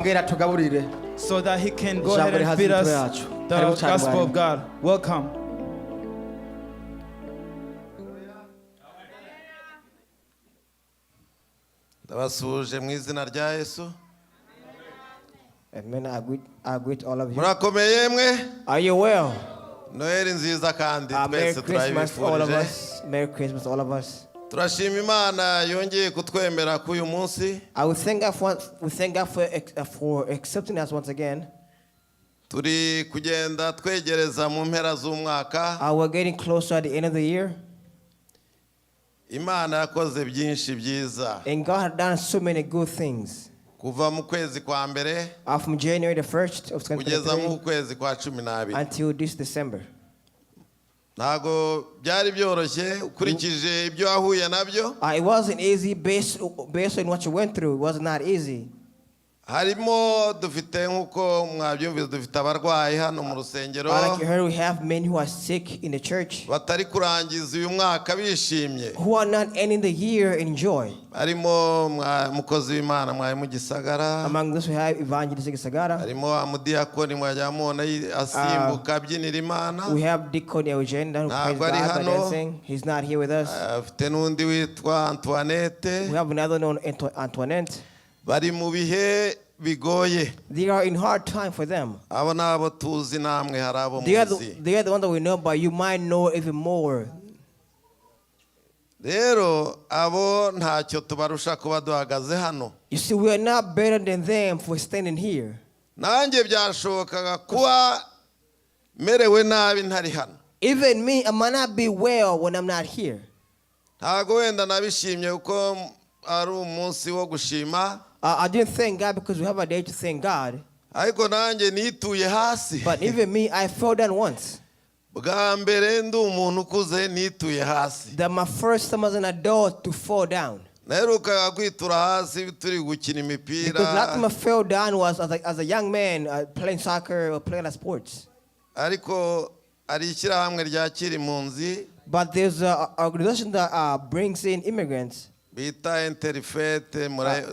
Ngera tugaburire So that he can go Ijambo ahead and rihaza feed imitwe us yacu. the Karibu cyane gospel of mwarimu. God. Welcome. Ndabasuhuje mu izina rya Yesu. Amen. I greet all of you. Murakomeye mwe? Are you well? Noheli nziza kandi Merry twese Christmas, all of turayibifurije. us. Merry Christmas, all of us. Turashima Imana yongeye kutwemera k'uyu munsi. I will thank God for we thank God for accepting us once again. Turi kugenda twegereza mu mpera z'umwaka. We're getting closer at the end of the year, Imana yakoze byinshi byiza and God had done so many good things. Kuva mu kwezi kwa mbere From January the 1st of kugeza mu 2023 kwezi kwa 12. until this December. Ntabwo byari byoroshye ukurikije ibyo wahuye nabyo. It wasn't easy based on what you went through. It was not easy. Harimo dufite nk'uko mwabyumvise dufite abarwayi hano mu rusengero Like you heard, we have many who are sick in the church batari kurangiza uyu mwaka bishimye. Who are not ending the year in joy. Harimo mwa- mukozi w'Imana mwari mu Gisagara. Among those, we have Evangelist Gisagara. Harimo wa mudiyakoni mwajya mubona yi- asimbuka abyinira Imana. We have Deacon Eugene who praise Ntabwo God ari by hano. dancing. He's not here with us. Afite n'undi witwa Antoinette. We have another known Antoinette. Bari mu bihe bigoye. They are in hard time for them. Abo ni abo tuzi namwe hari abo They are the, muzi. they are the one that we know, but you might know even more. Rero abo ntacyo tubarusha kuba duhagaze hano. You see, we are not better than them for standing here. Nanjye byashobokaga kuba merewe nabi ntari hano. Even me, I might not be well when I'm not here. Ntabwo wenda nabishimye kuko ari umunsi wo gushima. I didn't thank God because we have a day to thank God. Ariko nanjye nituye hasi. But even me, I fell down once. Bwa mbere ndi umuntu ukuze nituye hasi. That my first time as an adult to fall down. Naherukaga kwitura hasi turi gukina imipira. Because last time I fell down was as a young man playing soccer or playing sports. Ariko hari ishyirahamwe ryakira impunzi But there's an organization that brings in immigrants. Bita Interfaith.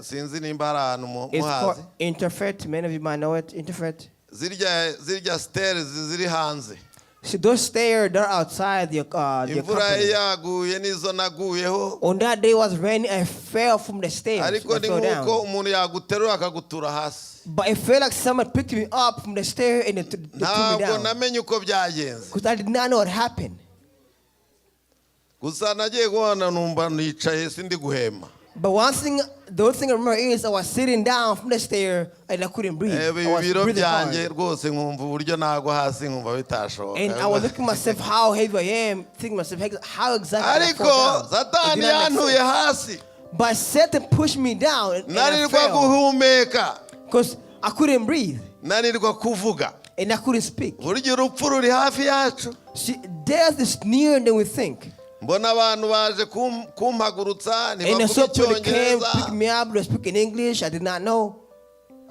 Sinzi nimba hari ahantu mu- It's called muhazi. Interfaith. Many of you might know it. Interfaith. Zirya zirya stairs ziri hanze. See, those stairs, they're outside the Imvura company. yaguye nizo naguyeho. On that day it was raining, I fell from the stairs. Ariko I ni fell nk'uko down. Umuntu yaguterura akagutura hasi. But it felt like someone picked me up from the stair and they threw me Ntabwo down. namenye uko byagenze. Because I did not know what happened. Gusa nagiye kubona numva nicaye sindi guhema. But one thing, the only thing I remember is I was sitting down from the stair and I couldn't breathe. Eh, I was ibiro breathing byanjye hard. Rwose nkumva uburyo nagwa hasi nkumva bitashoboka. And I was looking at myself how heavy I am, thinking myself, "Hey, how exactly did I Ariko fall down?" It Satani did not make yantuye sense. hasi. But Satan pushed me down and I Nanirwa fell. Guhumeka. Because I couldn't breathe Nanirwa kuvuga. And I couldn't speak. Burya urupfu ruri hafi yacu. See, death is nearer than we think. Mbona abantu baje kum- kumpagurutsa And the ntibavuga somebody came, icyongereza. picked me up, they were speaking English. I did not know.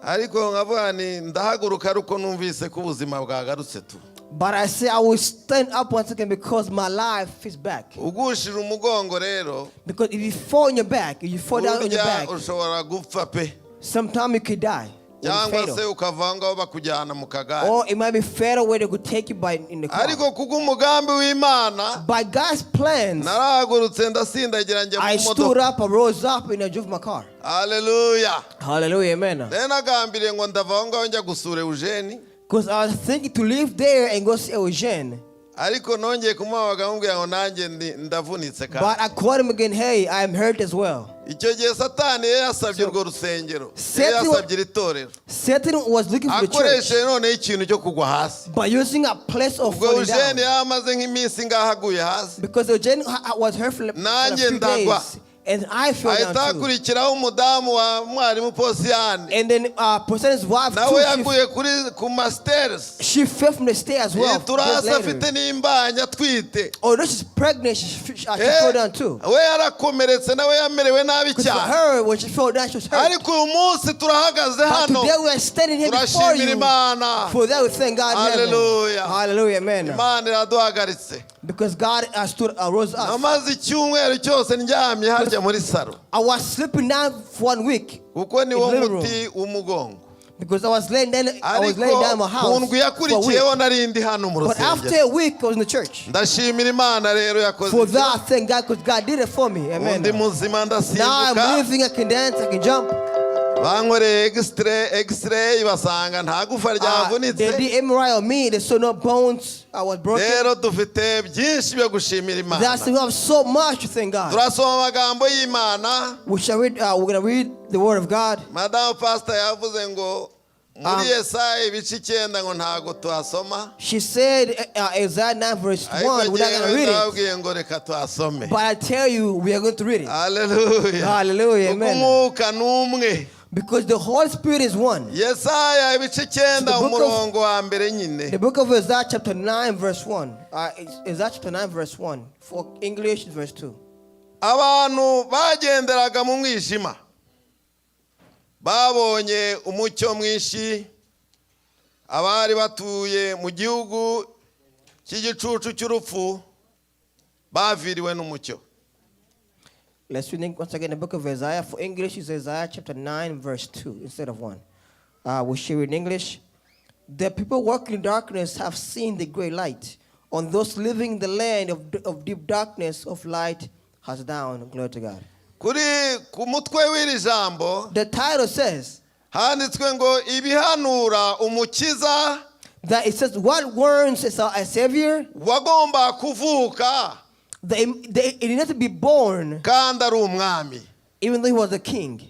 Ariko nkavuga ni ndahaguruka ariko numvise ko ubuzima bwagarutse tu. But I say I will stand up once again because my life is back. Ugushije umugongo rero Because if you fall on your back, if you fall down on your burya back, ushobora gupfa pe. Sometime you could die. It's Cyangwa se fatal. ukava aho ngaho bakujyana mu kagare. Or it might be fatal where they could take you by in the car. Ariko kubw'umugambi w'Imana By God's plans, narahagurutse ndasindagira njya I mu stood modoka. up, I rose up, and I drove my car. Haleluya. Hallelujah, amen. Rero nagambiriye ngo ndava aho ngaho njya gusura Eugene. Because I was thinking to leave there and go see Eugene. Ariko nongeye kumuhamagara mubwira ngo nanjye ndi- ndavunitse kandi. But I called him again, "Hey, I am hurt as well." Icyo gihe Satani yari yasabye urwo rusengero yari yasabye iri torero Satan was looking for the church akoresheje noneho ikintu cyo kugwa hasi. By using a place of Ubwo falling Eugene down. yari amaze nk'iminsi ngaho aguye hasi. Because Eugene was hurt for a Nanjye few ndagwa. days. And I fell Ahita down too. hakurikiraho umudamu wa mwarimu Posiyani. And then President's wife Nawe too, yaguye kuri ku ma stairs. she fell from the stairs as well Yitura days hasi later. afite n'imbanya atwite. Oh, no, she's pregnant. She Eh, fell down too. we yarakomeretse nawe yamerewe nabi Because for cyane. her, when she fell down, she was hurt. Ariko uyu munsi turahagaze But hano. today we are standing here before Turashimira you. Imana. For that we thank God in heaven. Hallelujah. Hallelujah, amen. Imana iraduhagaritse. Because God has stood, rose us. Namaze icyumweru cyose ndyamye harya muri salo I was sleeping now for one week kuko niwo in living room. Muti w'umugongo. Because I was laying down, I was laying Ariko down in my ku house ndwi for a week. yakurikiyeho nari ndi hano mu But after rusengero. a week, I was in the church. Ndashimira Imana rero yakoze For ibyo. that, I thank God because God did it for me. Amen. Undi muzima Now I'm ndasimbuka. living, I can dance, I can jump. Bankoreye x-ray basanga nta gufa ryavunitse. They did MRI on me, they saw no bones. I was broken. Rero dufite byinshi byo gushimira Imana. That's we have so much to thank God. Turasoma amagambo y'Imana. We shall read. We're gonna read the word of God. Madamu pastor yavuze ngo muri Yesaya ibice 9 ngo ntago tuhasoma. She said Isaiah 9 verse 1. Ariko We're not gonna jyewe read it, ndababwiye ngo reka tuhasome. but I tell you, we are going to read it. Haleluya. Hallelujah, Kuko amen. umwuka ni umwe. Because the Holy Spirit is one. Yesaya ibice 9 The book of- umurongo wa mbere nyine. The book of Isaiah chapter 9 verse 1. Isaiah chapter 9 verse 1. For English, verse 2. Abantu bagenderaga mu mwijima babonye umucyo mwinshi, abari batuye mu gihugu cy'igicucu cy'urupfu baviriwe n'umucyo. Let's read once again the book of Isaiah. For English, it's Isaiah chapter 9, verse 2 instead of 1. We share in English. The people walking in darkness have seen the great light. On those living in the land of deep darkness, of light has down. Glory to God. Kuri ku mutwe w'iri jambo The title says handitswe ngo ibihanura umukiza that it says, what warns is a savior? wagomba kuvuka It did not be born, kandi ari umwami. even though he was a king.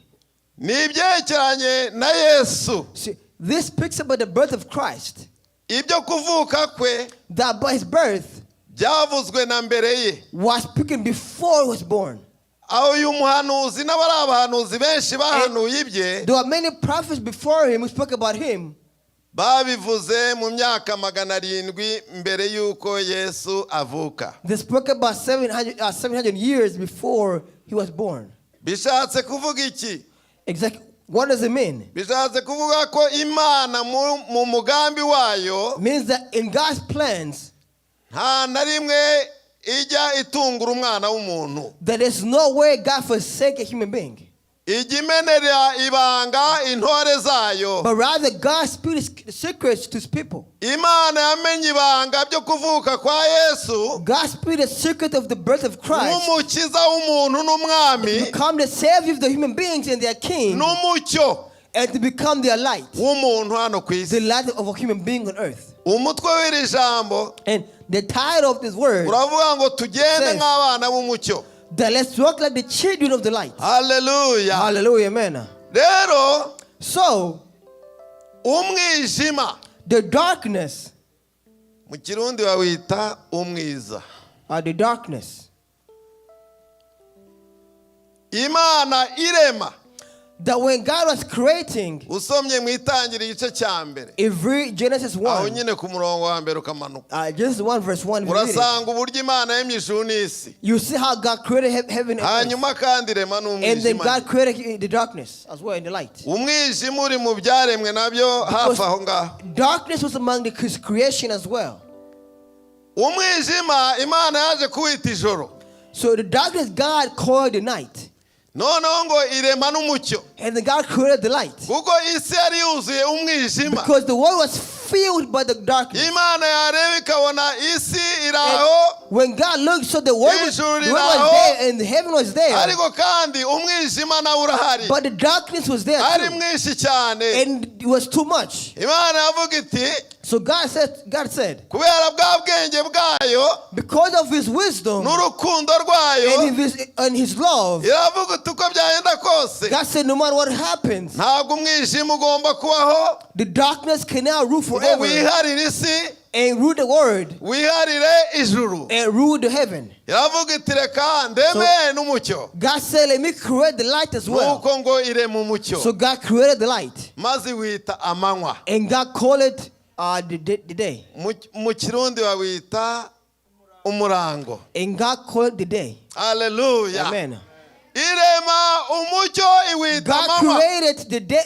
Ni ibyerekeranye na Yesu. See, this speaks about the birth of Christ. Ibyo kuvuka kwe That by his birth byavuzwe na mbere ye. was speaking before he was born. Aho uyu muhanuzi n'abari abahanuzi benshi bahanuye ibye There were many prophets before him who spoke about him. babivuze mu myaka 700 mbere y'uko Yesu avuka. They spoke about 700 years before he was born. Bishatse kuvuga iki? Exactly. What does it mean? Bishatse kuvuga ko Imana mu mugambi wayo It means that in God's plans, nta na rimwe ijya itungura umwana w'umuntu. there is no way God forsake a human being. Ijya imenera ibanga intore zayo. But rather, God speaks secrets to his people. Imana yamenye ibanga byo kuvuka kwa Yesu God speaks the secret of the birth of Christ nk'umukiza w'umuntu n'umwami to become the savior of the human beings and their king, n'umucyo and to become their light, w'umuntu hano ku the isi. light of a human being on earth. Umutwe w'iri jambo And the title of this word, uravuga ngo tugende Says- nk'abana b'umucyo. that let's walk like the children of the light. Haleluya. Hallelujah, amen. Rero So, umwijima the darkness, mu Kirundi bawita umwiza. the darkness Imana irema. that when God was creating, Usomye mu itangira igice cya mbere if we read Genesis aho 1, nyine ku murongo wa mbere ukamanuka Genesis 1 verse 1, if you read it, urasanga uburyo Imana yaremye ijuru n'isi. you see how God created heaven and earth. Hanyuma kandi irema And then n'umwijima. God created the darkness as well and the light. Umwijima uri mu byaremwe nabyo hafi aho ngaho. Darkness was among the his creation as well. Umwijima Imana yaje kuwita ijoro. So the darkness God called the night. Noneho ngo irema n'umucyo. And then God created the light. Kuko isi yari yuzuye umwijima. Because the world was filled by the darkness. Imana yareba ikabona isi iri aho, When God looked, so Ijuru the world was riraho. there and the heaven was there. Ariko kandi umwijima nawe urahari. But the darkness was there Ari too. mwinshi cyane. And it was too much. Imana yavuga iti So God said, kubera bwa bwenge bwayo because of his wisdom n'urukundo rwayo and his love, iravuga iti uko byagenda kose God said, no matter what happens, ntabwo umwijima ugomba kubaho the darkness cannot rule ngo forever wiharire isi and rule the world wiharire ijuru. and rule the heaven. Iravuga iti reka ndeme n'umucyo. God said, let me create the light as well. Nuko ngo irema umucyo So God created the light maze iwita amanywa. and God called it the day. Mu Kirundi bawita umurango. And God called it the day. Haleluya. Amen. Irema umucyo iwita God amanywa. created the day,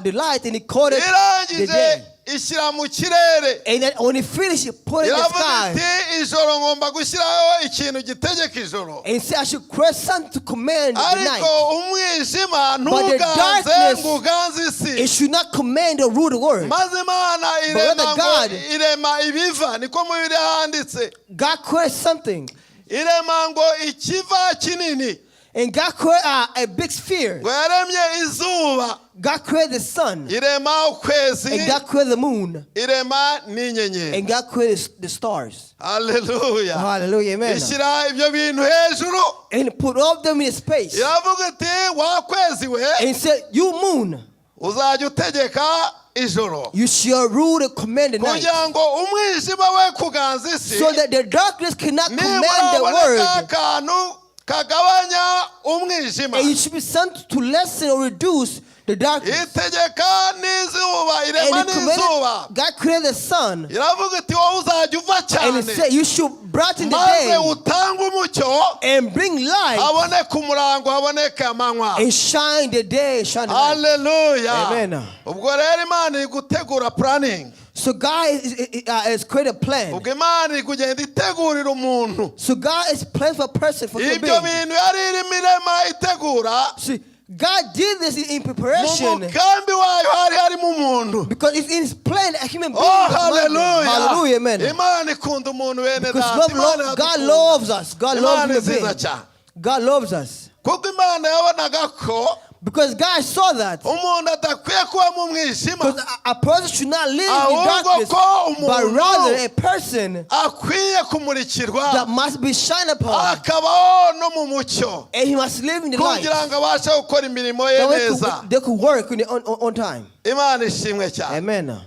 the light, and He called it the Irangije day. Ishyira mu kirere. And then when he finished, he put it in the Iravuga sky. Iti ijoro ngomba gushyiraho ikintu gitegeka ijoro. And said, "I should create something to command the Ariko night. Umwijima But the ntuganze darkness, ngo uganze isi. it should not command or rule the world." Maze Imana irema Rather ngo God- irema ibiva niko mu Bibiliya handitse. God created something. Irema ngo ikiva kinini. And God created a big sphere. Ngo yaremye izuba. God created the sun. Irema ukwezi. And God created the moon. Irema n'inyenyeri. And God created the stars. Haleluya. Hallelujah. Amen. Ishyira ibyo bintu hejuru. And put all of them in space. Iravuga iti wa kwezi we And said, "You moon, uzajya utegeka ijoro you shall rule and command the night." kugira ngo umwijima we kuganza isi. So that the darkness cannot command Nibura the ubone world. ka kantu kagabanya umwijima. And it should be something to lessen or reduce the darkness. Itegeka n'izuba irema And it n'izuba. commanded, God created the sun. Iravuga iti wowe uzajya uva And cyane it said, "You should brighten the maze day utange umucyo and bring light haboneke umurango haboneke amanywa. And shine the day, shine the night." Haleluya. Amen. Ubwo rero Imana iri gutegura planning. So God has created a plan. Ubwo Imana iri kugenda itegurira umuntu. So God is planning for a person, for human Ibyo being. bintu yari irimo irema itegura See, God did this in mu preparation mugambi wayo hari harimo umuntu. Because it's in His plan a human being Oh, was among them. haleluya. Hallelujah, amen. Imana ikunda umuntu bene Because data. love, Imana God iradukunda. loves us. God loves Imana human nziza beings. cyane. God loves us. Kuko Imana yabonaga ko Because God saw that. Umuntu adakwiye kuba mu mwijima. Because a person should not live in Ahubwo darkness, ko but umuntu rather a person akwiye kumurikirwa that must be shined upon. Akabaho no mu mucyo And he must live in the light. Kugira ngo abashe gukora imirimo ye That way neza. they could work on time. Imana ishimwe cyane. Amen.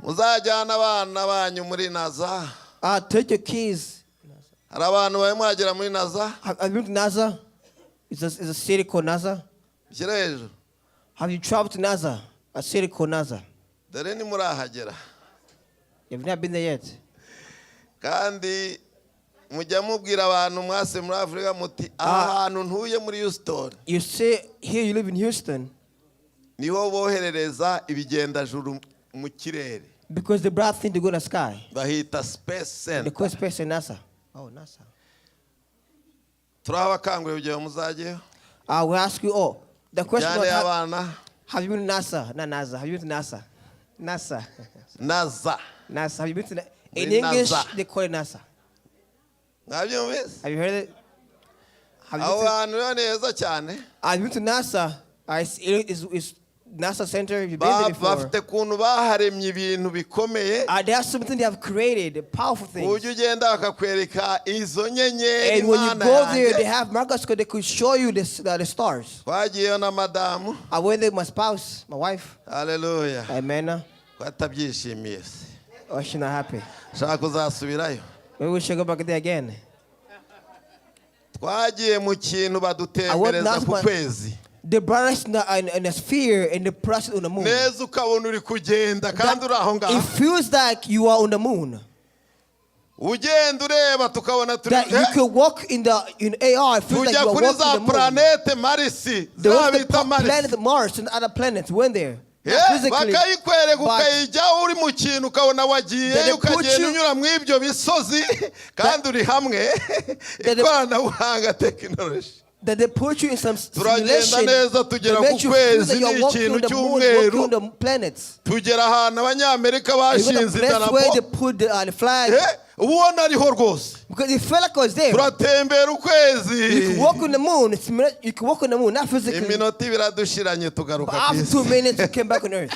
Muzajyana abana banyu muri NASA. Take your keys. Hari abantu bari mwagera muri NASA? Have you been to NASA? It's a city called NASA. Shyira hejuru. Have you traveled to NASA? A city called NASA. Dore ntimurahagera. You've not been there yet. Kandi mujya mubwira abantu mwase muri Afurika muti aha hantu ntuye muri Houston You say here you live in Houston niho boherereza ibigendajuru mu kirere. Because they brought thing to go in the sky. Bahita Space They Center. call space in NASA. Oh, NASA. Turabakangurira kugira ngo muzajyeyo. I will ask you all. The question Jyane was, abana. have you been to NASA? Not NASA. Have you been to NASA? NASA. NASA. NASA. Have you been to In Muri English, NASA. they call it NASA. Mwabyumvise? Have you heard it? Have you Aho been to, hantu rero ni heza cyane. Have you been to NASA? It's NASA Center. You've been there before. Bafite ukuntu baharemye ibintu bikomeye. There's something they have created, powerful things. Ujya ugenda bakakwereka izo nyenyeri. And when you Mana go there, yanjye. they have microscope. They could show you the stars. Twagiyeyo na madamu. I went there with my spouse, my wife. Haleluya. Amen. Ko atabyishimiye se? Oh, she's not happy. Shaka kuzasubirayo. Maybe we should go back there again. Twagiye mu kintu badutembereza ku kwezi. They brought us in a sphere and they put us on the moon. Neza ukabona uri kugenda kandi uri aho ngaho. It feels like you are on the moon. Ugenda ureba tukabona turi That you could walk in AR. It feels like tujya you are kuri walking za the moon. planete Marisi They za went to bita the Marisi. planet Mars and other planets. Went there. Not physically, bakayikwereka but ukayijyaho uri mu kintu ukabona wagiyeyo That they put ukagenda unyura mu ibyo bisozi kandi uri hamwe. Ikoranabuhanga tekinoloji. That they put you in some Turagenda simulation neza tugera that ku makes you feel kwezi that you are ni walking ikintu on the moon, cy'umweru. walking on the planets. Tugera ahantu abanyamerika You got the bashinze place where they idarapo. put the flag. Uba ubona ariho rwose. Because it felt like I was there. Turatembera ukwezi. You can walk on the moon. You can walk on the moon, not physically. Iminota ibiri iradushiranye But tugaruka ku after isi. 2 minutes, you came back on Earth.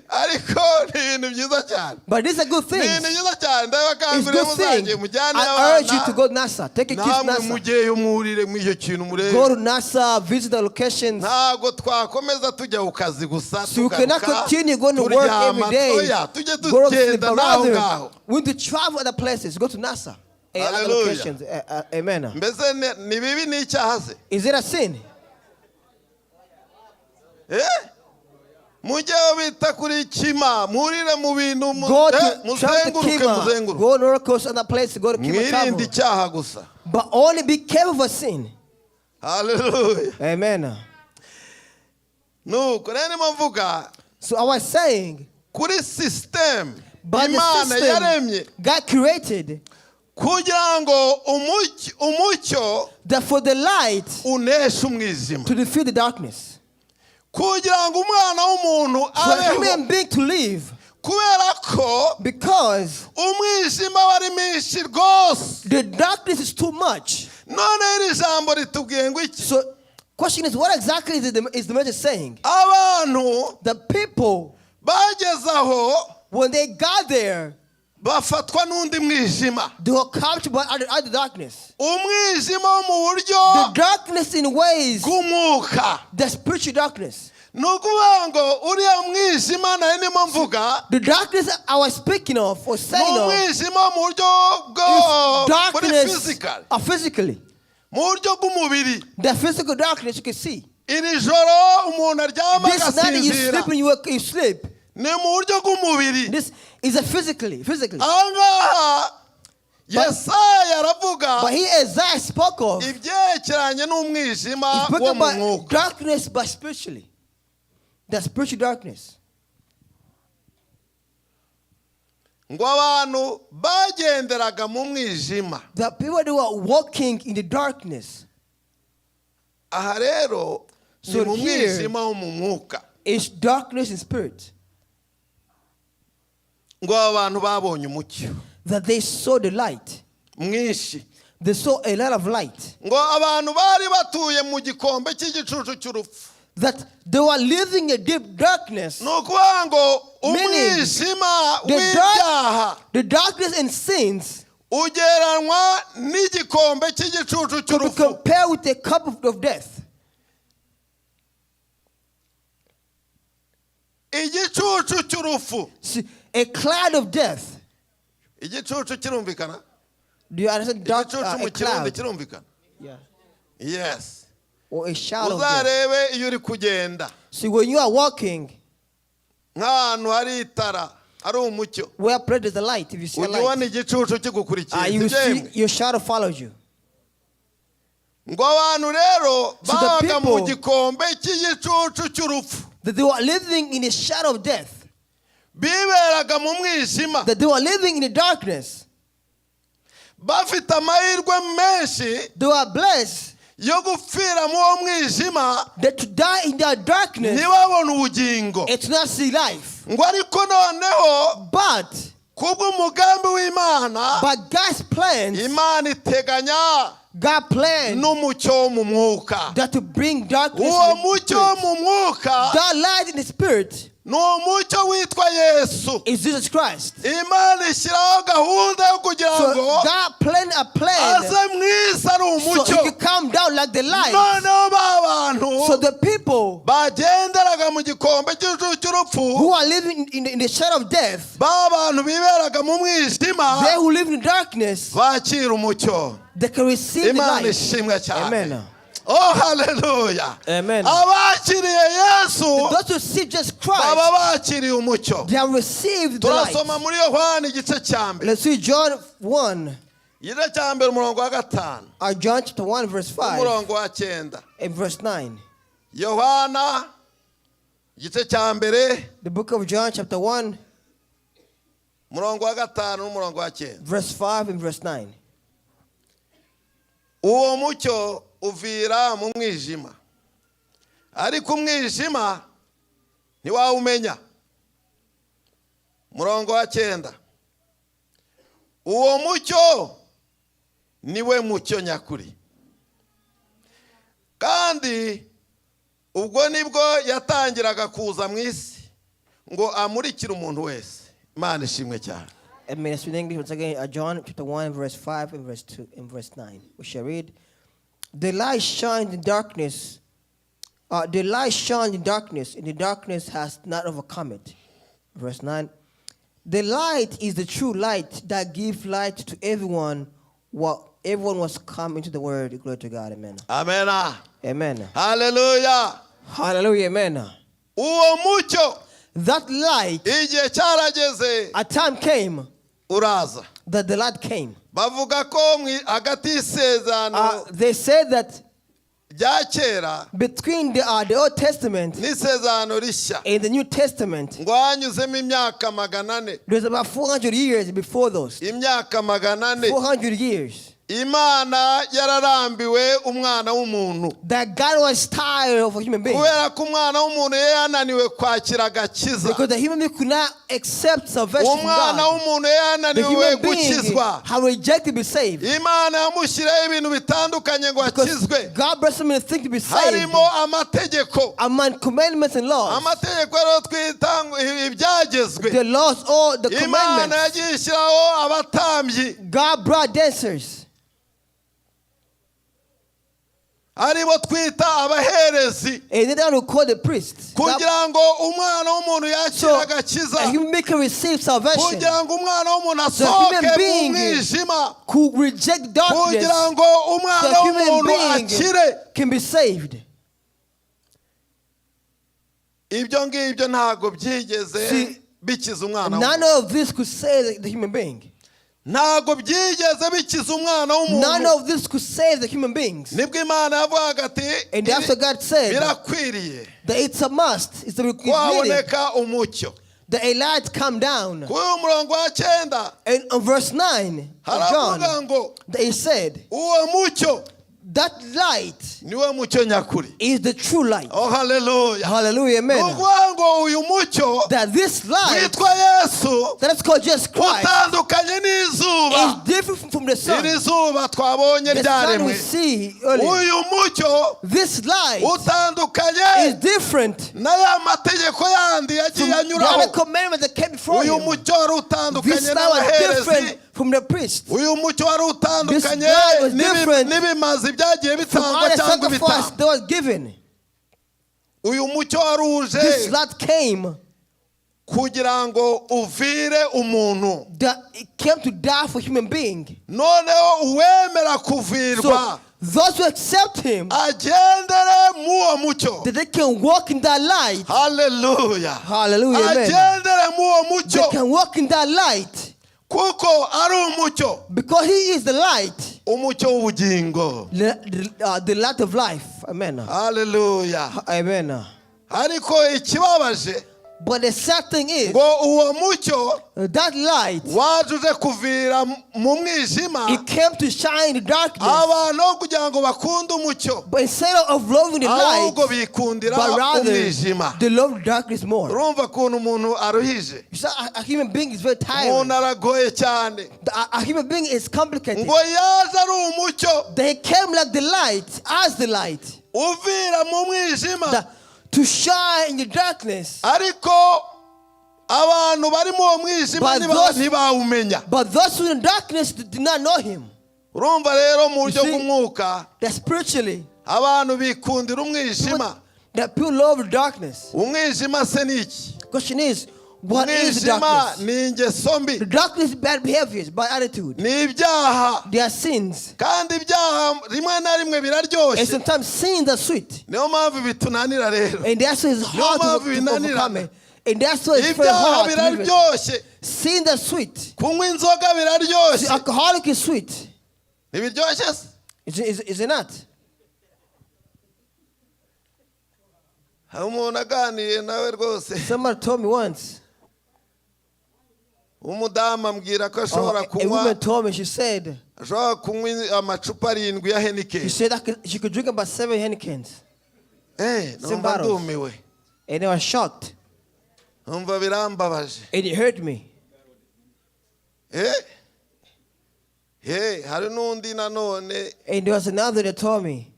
Ariko ni ibintu byiza cyane. But this is a good Ni thing. ibintu byiza cyane It's ndabakangurira good thing. muzajye mujyane I urge you to abana go to NASA. Take your kids to namwe NASA. mujyeyo mwurire muri icyo kintu murebe. Go to NASA, visit the locations. Ntabwo twakomeza tujya ku kazi gusa So you cannot tugaruka continue going to work every turyama day. oya tujye Go to sleep, tugenda but n'aho rather, ngaho. we need to travel other places. Go to NASA and other Hallelujah. locations. Amen. Mbese ni bibi ni icyaha se? Is it a sin? Eh? Mujyeho bita kuri kima murire mu bintu Go to travel to muzenguruke Kima. muzenguruke. Go to North other places. Go to Kima Mwirinde travel. icyaha gusa. But only be careful for sin. Haleluya. Amen. Nuko rero ndimo mvuga. So I was saying, kuri sisitemu by the Imana system yaremye God created, kugira ngo umucyo that for the light uneshe umwijima, to defeat the darkness, kugira ngo umwana w'umuntu for a abeho, human being to live, kubera ko because umwijima wari mwinshi rwose. The darkness is too much. None iri jambo ritubwiye ngo iki? So, question is, what exactly is the message saying? Abantu The people, bageze aho when they got there, bafatwa n'undi mwijima, they were captured by other darkness. Umwijima wo mu buryo The darkness in ways, bw'umwuka. The spiritual darkness. Ni ukuvuga ngo uriya mwijima nari ndimo mvuga The darkness I was speaking of or ni saying of umwijima wo mu buryo bwo is muri darkness physical, physically. Mu buryo bw'umubiri. The physical darkness you can see. Iri joro umuntu aryama This night you agasinzira sleep and you wake, you sleep. Ni mu buryo bw'umubiri. This is a physically, physically. Aha ngaha Yesaya aravuga But he Isaiah spoke of, he ibyerekeranye n'umwijima spoke wo mu about mwuka. Darkness, but spiritually. The spiritual darkness. Ngo abantu bagenderaga mu mwijima. The people that were walking in the darkness Aha rero ni So mu here- mwijima wo mu mwuka. Is darkness in spirit. Ngo aba bantu babonye umucyo That they saw the light. Mwinshi. They saw a lot of light. Ngo abantu bari batuye mu gikombe cy'igicucu cy'urupfu. That they were living a deep darkness. Ni ukuvuga ngo Meaning, umwijima the, w'ibyaha the darkness and sins ugereranwa n'igikombe cy'igicucu could be cy'urupfu. Compared with a cup of death. Igicucu cy'urupfu. See, a cloud of death. Igicucu kirumvikana? Do you understand? Dark, Igicucu mu a Kirundi cloud. kirumvikana? Yeah. Yes. Or a shadow of death. Uzarebe iyo uri kugenda See, when you are walking, nk'ahantu hari itara hari umucyo, where there's a light, if you see a ujya ubona light, igicucu kigukurikiye, you will sibyo see yemwe? Your shadow follows you. Ngo abantu rero So the babaga mu people- gikombe cy'igicucu cy'urupfu, That they were living in the shadow of death. Biberaga mu mwijima, That they were living in the darkness. Bafite amahirwe menshi They were blessed yo gupfira mu uwo mwijima that to die in their darkness ntibabone ubugingo. And to not see life. Ngo ariko noneho But kubw'umugambi w'Imana, by God's plans, Imana iteganya God planned n'umucyo wo mu mwuka. That to bring darkness Uwo in the mucyo wo spirit. mu mwuka That light in the spirit ni umucyo witwa Yesu. Is Jesus Christ. Imana ishyiraho gahunda yo kugira So ngo God planned a plan aze mu isi ari so he umucyo. could come down like the light. Noneho ba bantu So the people bagenderaga mu gikombe cy'igicucu cy'urupfu, who are living in the shadow of death, ba bantu biberaga mu mwijima, they who live in darkness, bakira umucyo. They can receive the Imana light. ishimwe cyane. Amen. Oh, haleluya. Amen. Abakiriye Yesu Those who receive Jesus Christ, baba bakiriye umucyo. They have received the light. Turasoma muri Yohani igice cya mbere. Let's see John 1, Igice cya mbere umurongo wa gatanu John chapter 1, verse 5 umurongo wa cyenda. And verse 9. Yohana igice cya mbere, The book of John, chapter 1, umurongo wa gatanu n'umurongo wa cyenda. Verse 5 and verse 9. Uwo mucyo uvira mu mwijima, ariko umwijima ntiwawumenya. Murongo wa cyenda, uwo mucyo niwe mucyo nyakuri, kandi ubwo nibwo yatangiraga kuza mu isi ngo amurikire umuntu wese. Imana ishimwe cyane. Amen. Let's read English once again. John chapter 1, verse 5 and verse 2 and verse 9. We shall read. The light shines in darkness. The light shines in darkness, and the darkness has not overcome it. Verse 9. The light is the true light that gives light to everyone. What everyone was come into the world. Glory to God. Amen. Amena. Amen. Haleluya. Hallelujah. Amen. Uwo mucyo, That light, igihe cyarageze, a time came uraza. That the light came. Bavuga ko hagati y'isezerano They said that Rya kera Between the Old Testament n'isezerano rishya and the New Testament, ngo hanyuzemo imyaka 400. There's about 400 years before those. Imyaka 400. 400 years. Imana yararambiwe umwana w'umuntu. That God was tired of a human being. Kubera ko umwana w'umuntu yari yananiwe kwakira agakiza. Because the human being could not accept salvation from Umwana God. w'umuntu yari The yananiwe human being gukizwa. had rejected to be saved. Imana yamushyiriyeho ibintu bitandukanye ngo Because akizwe. God blessed him and think to be saved. Harimo amategeko. Among commandments and laws. Amategeko rero twita ngo ibyagezwe. The laws or the Imana commandments. yagiye ishyiraho abatambyi God brought dancers. Aribo twita abaherezi And then they will call the priests. God, kugira ngo umwana w'umuntu yakire so agakiza, a human being can receive salvation. Kugira ngo umwana w'umuntu The human asohoke mu being mwijima, could reject darkness. Kugira ngo umwana The human w'umuntu being akire. Can be saved. Ibyo ngibyo ntabwo byigeze See, bikiza umwana none w'umuntu. Of this could save the human being. Ntabwo byigeze bikiza umwana None w'umuntu. Of this could save the human beings. Nibwo Imana yavugaga ati And after God said birakwiriye that it's a must, it's ko needed haboneka umucyo. That a light come down. Kuri uyu murongo wa cyenda And on verse 9 of John, haravuga ngo that he said, uwo mucyo that light niwe mucyo nyakuri. Is the true light. Oh, haleluya. Hallelujah, Ni amen. ukuvuga ngo uyu mucyo That this light witwa Yesu that is called Jesus Christ utandukanye n'izuba is different from the sun. iri zuba twabonye The sun we ryaremwe. See earlier. Uyu mucyo This light utandukanye is different n'aya mategeko yandi from yagiye the anyuraho. other commandments that came before Uyu him. mucyo wari utandukanye This light was n'abaherezi. different from the priest. Uyu mucyo wari utandukanye This light was n'ibi- different n'ibimazi byagiye from bitangwa all the cyangwa sacrifice ibitambo. that was given. Uyu mucyo wari uje This light came kugira ngo uvire umuntu. That it came to die for human being. Noneho uwemera kuvirwa So those who accept him, agendere mu uwo mucyo. That they can walk in that light. Haleluya. Hallelujah. Amen. Agendere mu uwo They mucyo can walk in that light kuko ari umucyo. Because he is the light, Umucyo w'ubugingo. the light of life. Amen. Haleluya. Amen. Ariko ikibabaje But the sad thing is ngo uwo mucyo that light, waje uje kuvira mu mwijima it came to shine in the darkness. abantu aho kugira ngo bakunde umucyo But instead of loving the light, ahubwo bikundira but rather umwijima. they love darkness more. Urumva ukuntu umuntu aruhije. You see, a human being is very tired. Umuntu aragoye cyane. A human being is complicated. Ngo yaje ari umucyo They came like the light, as the light, uvira mu mwijima to shine in the darkness. Ariko abantu bari mu uwo mwijima But ntibawumenya. But those who in darkness did not know him. Urumva rero mu buryo You see, bw'umwuka that spiritually, abantu bikundira umwijima. That people love darkness. Umwijima se ni iki? Question is, what is Umwijima darkness? Ni ingeso mbi. The darkness is bad behaviors, bad attitude. Ni ibyaha. They are sins. Kandi ibyaha rimwe na rimwe And biraryoshye. sometimes sins are sweet. Niyo mpamvu bitunanira rero. And that's why it's hard mpamvu to binanirana. overcome it. And that's why it's very Ibyaha hard to live it. biraryoshye. Sins are sweet. Kunywa inzoga See, biraryoshye. alcoholic is sweet. Ntibiryoshye se? Is it not? Hari umuntu aganiriye nawe rwose Somebody told me once. Umudamu ambwira ko ashobora A kunywa woman told me, she said, ashobora kunywa amacupa arindwi ya she Heineken. Said she could drink about 7 Heinekens. Eh, Seven numva bottles. ndumiwe. And I was shocked. Numva birambabaje. And it hurt me. Eh? Eh, hari n'undi nanone And there was another that told me,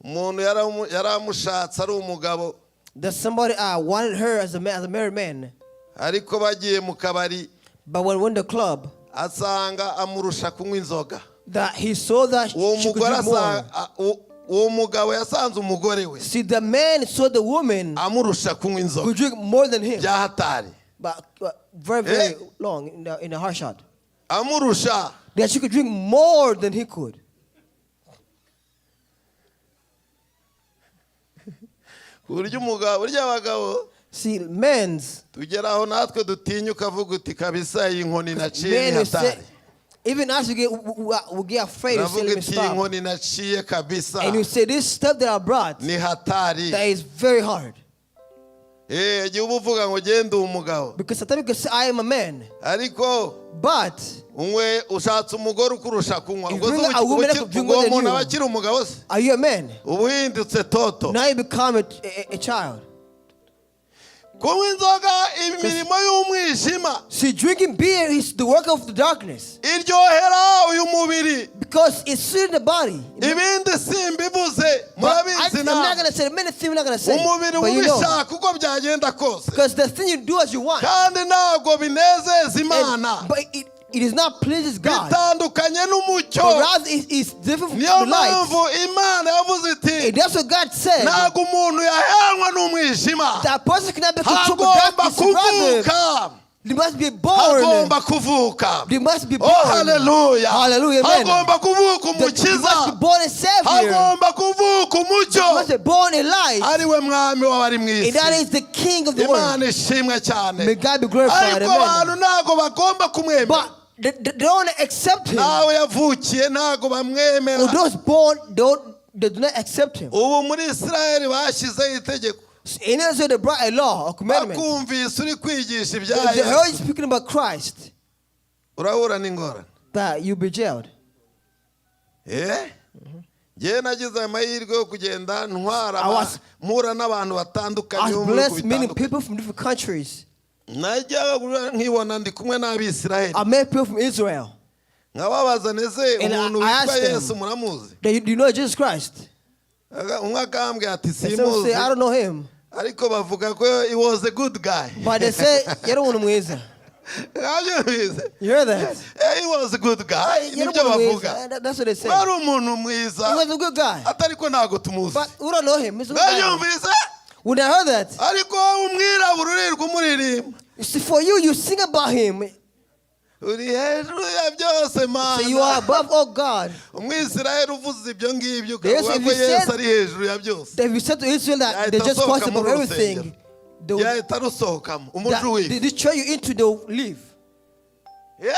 umuntu yaramushatse ari umugabo that somebody wanted her as a man, as a married man. Ariko bagiye mu kabari But when we went to the club, asanga amurusha kunywa inzoga. That he saw that Uwo she could mugore drink more. uwo mugabo yasanze umugore we See, the man saw the woman amurusha kunywa inzoga could drink more than him. Bya hatari. But very, very Eh? long in a hard shot. Amurusha. That she could drink more than he could. Ku buryo umugabo burya abagabo See, men's tugera aho natwe dutinya ukavuga uti kabisa iyi nkoni naciye men ni will say, hatari. Even as we get afraid to say, Uravuga let me iti stop. inkoni naciye kabisa And you say, this step that I brought, ni hatari. That is very hard. Eh, igihe uba uvuga ngo genda uwo mugabo Because sometimes you can say, I am a man. Ariko But unywe ushatse umugore ukurusha kunywa If ubwo se you bring a woman that drink ubwo more than umuntu you. Aba akiri umugabo se Are you a man? Uba uhindutse toto. Now you become a child. Kunywa inzoga imirimo y'umwijima. See, drinking beer is the work of the darkness Iryohera uyu mubiri. Because it's sweet in the body. Ibindi simbivuze But murabizi I'm not nawe. gonna say many things. I'm not gonna say, Umubiri but you know, ubishaka uko byagenda kose because the thing you do as you want, kandi ntabwo binezeza Imana. But it is not pleases God. Bitandukanye n'umucyo. But rather, it's different from Niyo the light. mpamvu Imana yavuze iti And that's what God said. ntabwo umuntu yaheranwa n'umwijima That person cannot be controlled by hagomba darkness. Rather, kuvuka they must be born. Hagomba kuvuka. They must be Oh, born. haleluya. Hallelujah. Amen. Hagomba kuvuka They umukiza. must be born a savior. Hagomba kuvuka umucyo They must be born a light. ari we mwami w'abari mu And that isi. is the King of the world. Imana ishimwe cyane. May God be glorified. Ariko abantu Amen. ntabwo bagomba kumwemera. But they don't accept him. Nawe yavukiye ntabwo bamwemera. Or those born they do not accept him. Ubu muri Isirayeli bashyizeho itegeko. So in Israel, they brought a law, a commandment. Bakumvise uri kwigisha ibya If they Yesu heard you speaking about Christ, urahura n'ingorane. That you'll be jailed. Eh? Njyewe nagize amahirwe yo kugenda ntwara I was- mpura n'abantu batandukanye I bo was mu bihugu blessed meeting bitandukanye. People from different countries. Najyaga nkibona ndi kumwe n'Abisirayeli I met people from Israel. Nkababaza neze And umuntu I witwa asked them, Yesu muramuzi? Do you know Jesus Christ? Umwe akambwira ati And some simuzi say, I don't know him. Ariko bavuga ko he was a good guy. But they say, you don't want him. Mwabyumvise? You hear that? Eh, he was a good guy You nibyo don't want him. bavuga. That's what they say. Wari umuntu He mwiza was a good guy. atari ko ntabwo tumuzi. But we don't know him. He's a good guy. Mwabyumvise? When I heard that, Ariko wowe umwirabura uririrwa umuririmba you see, for you, you sing about him. Uri hejuru ya byose So you are Mana. above all God. Umwisirayeli uvuze ibyo ngibyo Yes, ukavuga if ko you Yesu said- ari hejuru ya byose That if you said to Israel that they yahita just asohoka crossed above muri everything, urusengero they would yahita arusohokamo that, umujuwi. they throw you into the leaf. Yeah.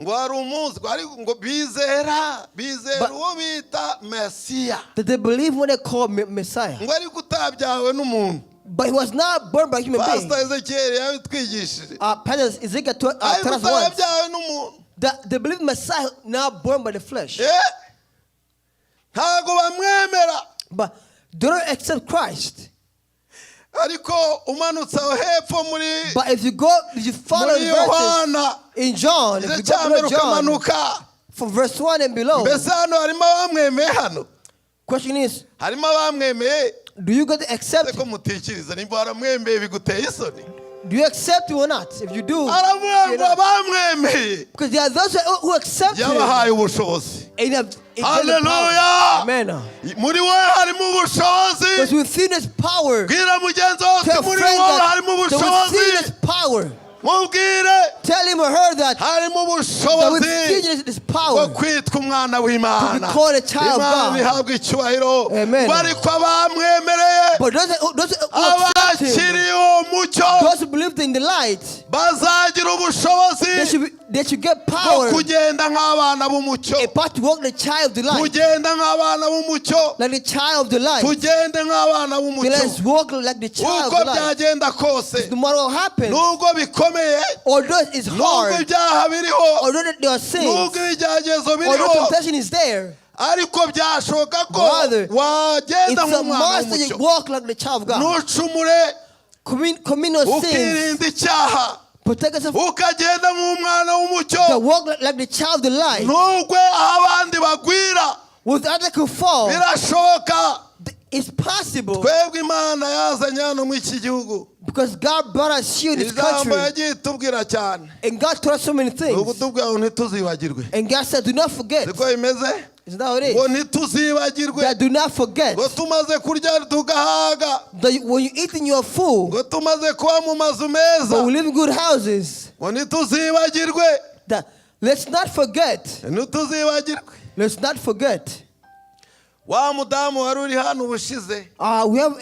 Ngo hari umunsi ngo ariko ngo bizera bizera But- uwo bita Mesiya That they believe when they call Messiah. ngo ariko utabyawe n'umuntu. But he was not born by human being. Pastor Ezekiel yabitwigishije. Pastor Ezekiel Ariko taught us once utabyawe n'umuntu that they believe Messiah not born by the flesh. Eh? Ntabwo bamwemera. But they don't accept Christ. Ariko umanutse aho hepfo muri But if you go, if you follow muri the verses Yohana in John, if igice you cya go mbere below John, ukamanuka from verse 1 and below, mbese hano harimo abamwemeye hano question is, harimo abamwemeye do you go to accept ko him? Mutikiriza nimba waramwemeye biguteye isoni. Do you accept him or not? If you do, Aravuga you're ngo not. abamwemeye Because there are those who accept him yabahaye ubushobozi. And have and give the power. Hallelujah. Amen. Muri we harimo ubushobozi. Because within his power, Bwira mugenzi wawe tell uti muri friend wowe that, harimo that within ubushobozi. his power, Mubwire tell him or her that, harimo that ubushobozi within his bwo power kwitwa umwana w'Imana. To be called a child of Imana God. ihabwa icyubahiro. Amen. Ngo ariko abamwemereye But those who accept him, abakiriye uwo mucyo those who believed in the light, bazagira ubushobozi they should get bwo power, kugenda nk'abana b'umucyo. A part to walk the child of the light, Kugenda nk'abana b'umucyo. Like the child of the light. Tugende nk'abana Then b'umucyo let's walk like the child uko of the light. Byagenda kose No matter what happens, nubwo bikomeye although it's nubwo hard, ibyaha biriho although there are sins, nubwo ibigeragezo although biriho temptation is there, ariko byashoboka ko Brother, wagenda it's a nk'umwana must that you w'umucyo walk like the child of God. Ntucumure Commit no sins. Ukirinda icyaha Protect yourself. Ukagenda nk'umwana w'umucyo To walk like the child of the light. Ntugwe aho abandi bagwira. With other could fall. Birashoboka. It's possible Twebwe Imana yazanye hano muri iki gihugu because God brought us here in this ijambo country. Yagiye itubwira cyane And God taught us so many ni things. ukutubwira ngo ntituzibagirwe. And God said, do not forget. Siko bimeze Is that how it ngo is? ntituzibagirwe That do not forget ngo tumaze kurya tugahaga that when you eat and you are full, ngo tumaze kuba mu mazu meza but we live in good houses, ngo ntituzibagirwe. That let's not forget. Ntituzibagirwe. Let's not forget. Wa mudamu wari uri hano ubushize, We have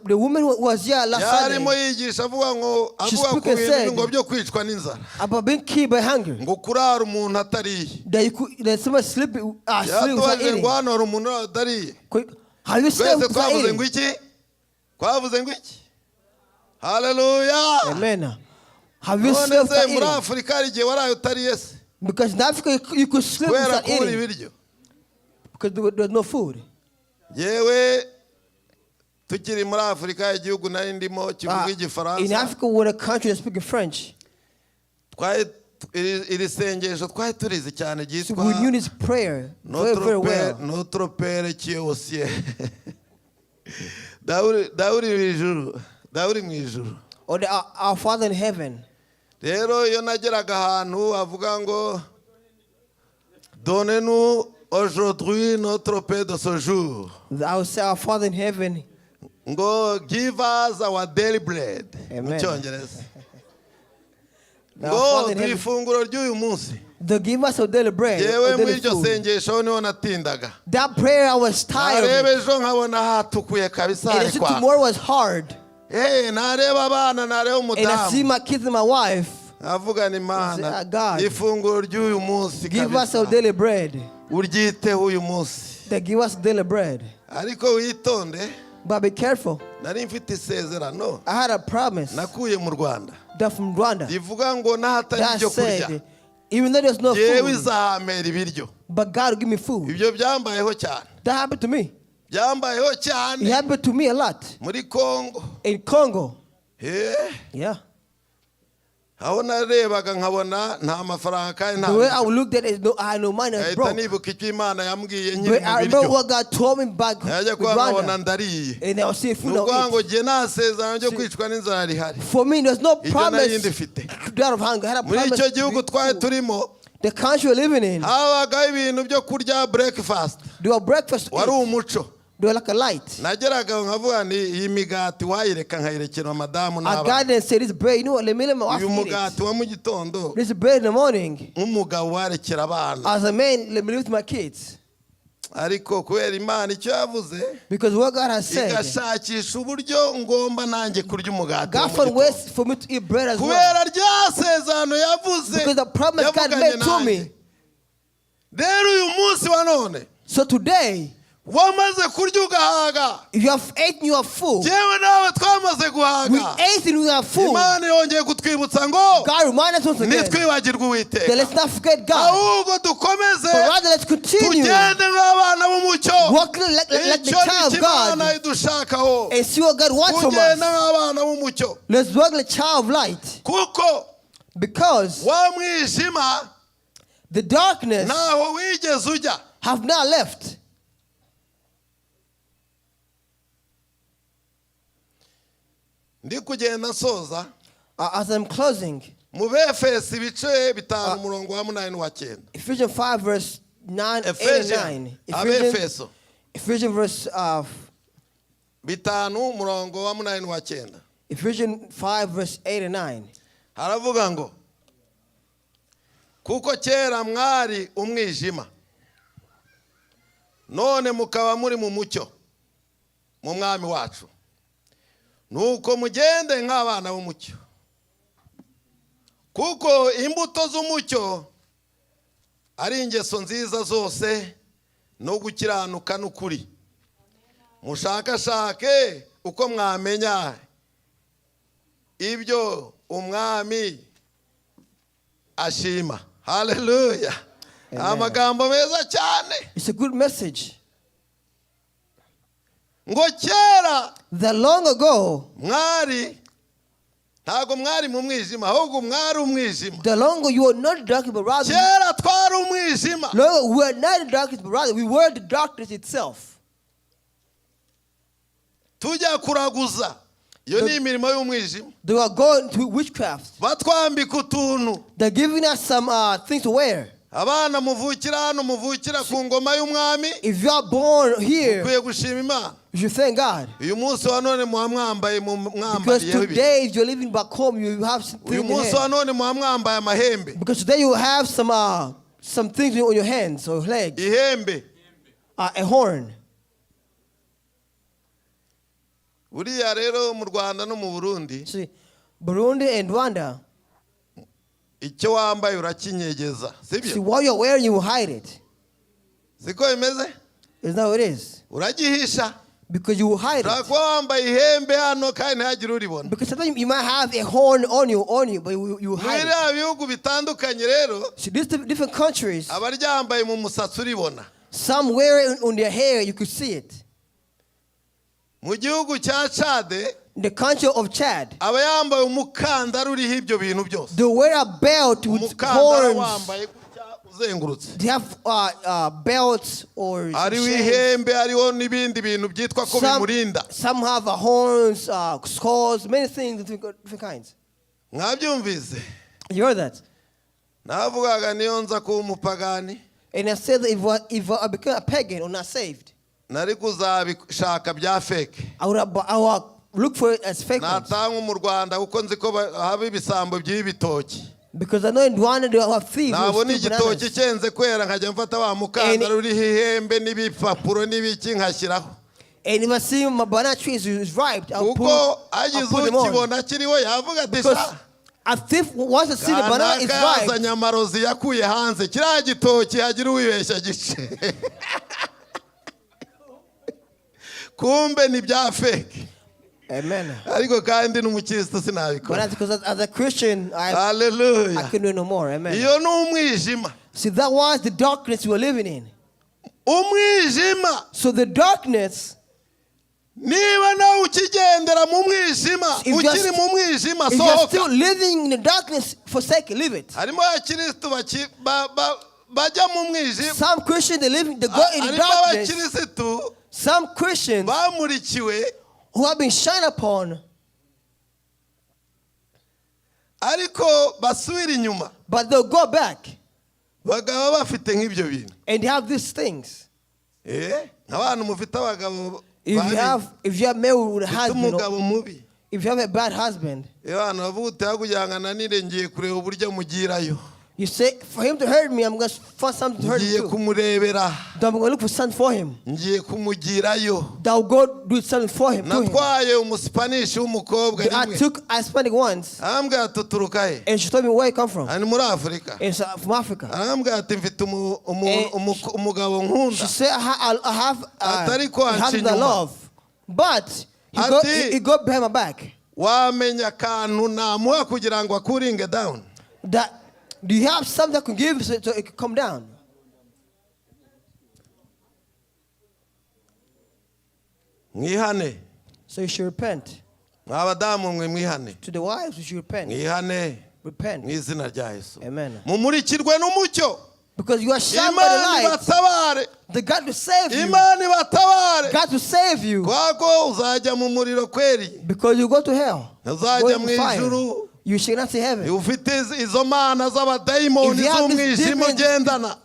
the woman who was here last yarimo Sunday yigisha avuga ngo She avuga spoke ku and bintu said ngo byo kwicwa n'inzara, about being killed by hunger. Ngo kurara umuntu atariye. That you could, that somebody sleep without Yatubajije eating. ngo hano hari umuntu utariye? Have you slept Twese without twavuze eating? ngo iki? Twavuze ngo iki? Haleluya! Amen. Have you None slept se without muri eating? Afurika hari igihe waraye utariye se? Because in Africa you could sleep Kubera without kubura eating ibiryo. Because there was no food. Yewe, tukiri muri Afurika, igihugu nari ndimo kivuga In igifaransa, Africa, we're a country that speaks French. Twari iri sengesho twari turizi cyane So ryitwa we knew this prayer very, very well. Notre Père qui est au ciel. Dawe uri mu ijuru, Dawe uri mu ijuru. Or our Father in heaven. Rero iyo nageraga ahantu avuga ngo "Donne-nous aujourd'hui notre pain de ce jour", I would say, "Our Father in heaven." ngo "Give us our daily bread" mu Amen. cyongereza, Our ngo Father in duhe heaven. Ifunguro ry'uyu munsi. They give us our daily bread, Yewe, our muri daily iryo food. sengesho niho natindaga. That prayer, I was tired of Nareba it. ejo nkabona hatukuye kabisa, And I hari said kwaka. tomorrow was hard. Eh, nareba abana, nareba And I see umudamu, my kids and my wife. nkavuga ni Imana, Ah, God, ifunguro ry'uyu munsi give us our kabisa daily bread. uryiteho uyu munsi. They give us daily bread. Ariko witonde. But be careful. Nari mfite isezerano I had a promise nakuye mu Rwanda that from Rwanda rivuga ngo n'ahatari that ibyo kurya, said, even though there's no yewe, food, izahamera ibiryo. but God will give me food. Ibyo byambayeho cyane. That happened to me. Byambayeho It cyane happened to me a lot muri Kongo. In Congo. Eh, Yeah. aho narebaga nkabona nta mafaranga kandi nta The way I biryo. would look at it, no, I had no money. I was Nkahita broke. nibuka icyo Imana yambwiye nkiri But mu I remember biryo, what God told me back najya with kuba nkabona Rwanda. ndariye. And I was seeing Ni food. I ukuvuga would ngo eat. jye nta sezerano ryo kwicwa n'inzara rihari. For me, there's no Iryo promise nari ndifite. out of hunger. I had a Muri promise icyo to gihugu be twari full. turimo, The country we're living in, habagaho ibintu byo kurya breakfast. there were breakfast to Wari eat. umuco. They were like a light. Nageraga nkavuga nti iyi migati wayireka nkayirekera madamu I n'abana. got there and said, "This bread, you know what, let me let my wife Uyu eat it. mugati wa mu gitondo, This bread in the morning. nk'umugabo warekera abana." As a man, let me live with my kids." Ariko kubera Imana icyo yavuze, Because what God has said, igashakisha uburyo ngomba nanjye kurya umugati wa God mu found gitondo. ways for me to eat bread as well. Kubera rya sezerano yavuze, Because the promise God yavuganye made to nanjye. me. Rero uyu munsi wa none, So today, wamaze kurya ugahaga, if you have eaten, you are full. yewe nawe twamaze We guhaga, ate and we are full. Imana yongeye kutwibutsa ngo God remind us once again ntitwibagirwe Uwiteka, that let's not forget God. Ahubwo dukomeze But rather, let's continue tugende nk'abana b'umucyo. Walking like the Icyo ni child of cyo Imana God idushakaho, and see what God wants from kugenda us. nk'abana b'umucyo, Let's walk like child of light. Kuko Because wa mwijima the darkness ntaho wigeze ujya. Have not left. Ndi kugenda nsoza. As I'm closing, Mu Befesi ibice 5, umurongo wa 8 n'uwa 9. Ephesians 5, verse 9, 8 and Ephesians, 9. Ephesians, Abefeso Ephesians verse 5, umurongo wa 8 n'uwa 9. Ephesians 5, verse 8 and 9. Haravuga ngo kuko kera mwari umwijima, none mukaba muri mu mucyo mu Mwami wacu, nuko mugende nk'abana b'umucyo, kuko imbuto z'umucyo ari ingeso nziza zose no gukiranuka n'ukuri. Mushakashake uko mwamenya ibyo Umwami ashima. Haleluya! Amen. Amagambo meza cyane. It's a good message. Ngo kera That long ago, mwari, ntabwo mwari mu mwijima, ahubwo mwari umwijima. The longer you were not dark, but rather, Kera twari umwijima. no, we were not in darkness, but rather we were the darkness itself. Tujya kuraguza, iyo ni imirimo y'umwijima. They were going to witchcraft. Batwambika utuntu. They're giving us some things to wear. Abana muvukira hano, muvukira ku ngoma y'umwami, If you are born here, ukwiye gushima Imana. You should thank God. Uyu munsi wa none muba mwambaye mu- Because mwambariyeho ibintu. today, if you're living back home, you have some Uyu things in your munsi wa hand. None muba mwambaye amahembe. Because today you have some things on your hands or legs. Ihembe. A horn. Buriya rero mu Rwanda no mu Burundi, See, Burundi and Rwanda, icyo wambaye urakinyegeza, see, sibyo? what you're wearing, you will hide it. Siko bimeze? Is that how it is? Uragihisha. Because you will hide Ushobora it. Kuba wambaye ihembe hano kandi ntihagire uribona. Because sometimes you might have a horn on you, but you Muri hide it. biriya bihugu bitandukanye rero, See, these different countries, abaryambaye mu musatsi uribona. Some wear it on their hair, you could see it. Mu gihugu cya Cade, In the country of Chad, aba yambaye umukandara uriho ibyo bintu byose. They wear a belt with Umukandara horns. wambaye gutya uzengurutse. They have belts or Hariho chains. ihembe, hariho n'ibindi bintu byitwa ko bimurinda. Some have horns, skulls, many things, different kinds. Mwabyumvise? You heard that? Navugaga niyo nza kuba umupagani, And I said that if I become a pagan or not saved, nari kuzabishaka bya fake. I would look for it as fake ones. Natangwa mu Rwanda kuko nzi ko haba ibisambo by'ibitoki. Because I know in Rwanda they have thieves who Nabona steal igitoki bananas. cyenze kwera nkajya mfata wa mukandara uriho ihembe n'ibipapuro n'ibiki nkashyiraho. And if I see my banana tree is ripe, Kuko I'll hagize put them on. ukibona kiriho yavuga ati Because sha a thief wants to see the banana is kanaka ripe. yazanye amarozi yakuye hanze kiriya gitoki hagira uwibeshya gice kumbe ni bya fake. Amen. Ariko kandi n'umukristo But sinabikora. that's because as a Christian, I Haleluya. can do no more. Amen. Iyo ni umwijima. See, that was the darkness we were living in. Umwijima. So the darkness, Niba nawe ukigendera mu mwijima, If you're ukiri mu mwijima, if you're sohoka. still living in the darkness, forsake it, leave it. Harimo abakirisitu bajya mu mwijima. Some Christians, they go in the Harimo darkness. abakirisitu Some Christians bamurikiwe, who have been shined upon, ariko basubira inyuma, but they'll go back bakaba bafite nk'ibyo bintu. And they have these things. Eh, nk'abantu mufite abagabo If you babi, have, if you have married with a mufite husband, umugabo mubi, if you have a bad husband, iyo abantu bavuga uti "Aho kugira ngo ananire ngiye kureba uburyo mugirayo, you say, for him to hurt me, I'm going to find something to hurt ngiye him too. kumurebera, Then I'm going to look for something for him. Ngiye kumugirayo." That will go do something for him, to him. Natwaye umusipanishi w'umukobwa I rimwe, took a Hispanic once, arambwira ati uturuka he? And she told me where you come from. Ari muri Afurika. It's from Africa. Arambwira ati mfite Eh, umugabo nkunda. She said, I have Atari ko a husband I anca inyuma. love. But Ati- he go behind my back. Wamenya akantu namuha kugira ngo akuringe down? That do you have something I can give so it can come down? Mwihane. So you should repent. Mwa badamu mwe mwihane. To the wives, you should repent. Mwihane Repent. mu izina rya Yesu. Amen. Mumurikirwe n'umucyo. Because you are shined by the Imana light. ibatabare. The God will save you. Imana ibatabare. God will save you. Kubera uzajya mu muriro kweri. Because you go to hell. Uzajya Go mu in fire. ijuru. You shall not see heaven. Ufite izo mana z'abadayimoni If you have this z'umwijima demon- ugendana.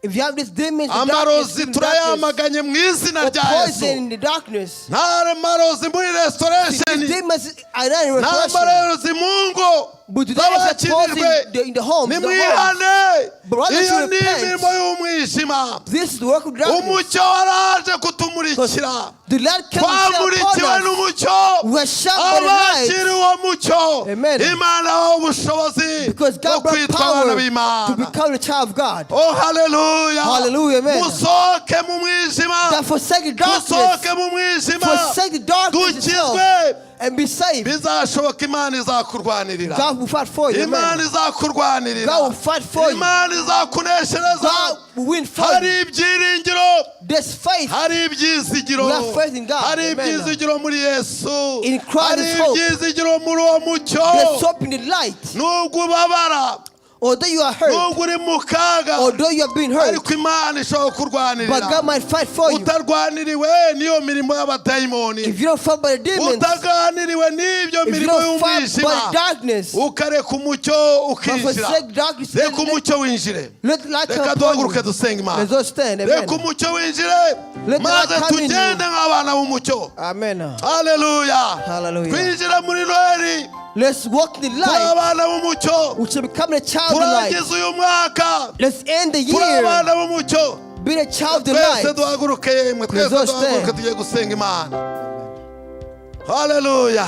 If you have this demons, the darkness, Amarozi in darkness, turayamaganye mu izina or rya poison Yesu. in the darkness. Nta marozi muri Restoration, These demons are not in nta restoration. marozi mu ngo But today is a poison z'abakirijwe. in the homes. The homes. Nimwihane. Brothers, Iyo ni repent. imirimo y'umwijima. This is the work of darkness. Umucyo waraje kutumurikira. The light came to shine Twamurikiwe upon us. n'umucyo. We are shone by the light. Abakiri uwo mucyo, Amen. Imana aho ubushobozi Because bwo God brought kwitwa abana power to b'Imana. become the child of God. Oh, haleluya. Hallelujah, amen. Musohoke mu mwijima. That forsake the darkness. Musohoke mu mwijima. Forsake the darkness itself Dukizwe. And be saved. Bizashoboka, Imana izakurwanirira. God will fight for you. Imana Amen. izakurwanirira. God will fight for you. Imana izakuneshereza. God will win for Hari you. ibyiringiro. There's faith. Hari ibyizigiro. We have faith in God. Hari Amen. ibyizigiro muri Yesu. In Christ Hari is hope. ibyizigiro muri uwo mucyo. There's hope in the light. Nubwo ubabara, Although you are hurt, nubwo uri mu kaga, although you have been hurt, ariko Imana ishobora but kurwanirira. God might fight for you. Utarwaniriwe n'iyo mirimo y'abadayimoni, If you don't fight by the demons, utaganiriwe n'ibyo if you mirimo don't fight by y'umwijima, the darkness, ukareka umucyo but ukinjira, forsake darkness, reka umucyo winjire. let the light come Reka upon duhaguruke you. dusenga Imana. Let's all stand. Reka Amen. umucyo winjire, Let the maze light come in you. tugende nk'abana b'umucyo. Amen. Haleluya. Hallelujah. Twinjire muri Noheli Let's walk in the turi light. abana b'umucyo. We shall become the child of the light. Turangize uyu mwaka Let's end the turi year. abana b'umucyo. Be the child of the Twese light. duhaguruke yemwe, twese Let's all duhaguruke, stand. tugiye gusenga Imana. Haleluya.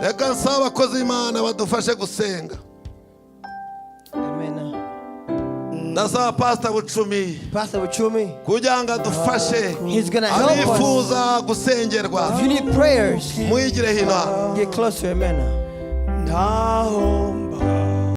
Reka nsaba abakozi b'Imana badufashe gusenga. Amen. Ndasaba Pasita Bucumi Pastor Buchumi, kugira ngo adufashe. he's gonna help us. Abifuza gusengerwa, If you need prayers, mwigire hino. get closer. Amen. Ntahomba.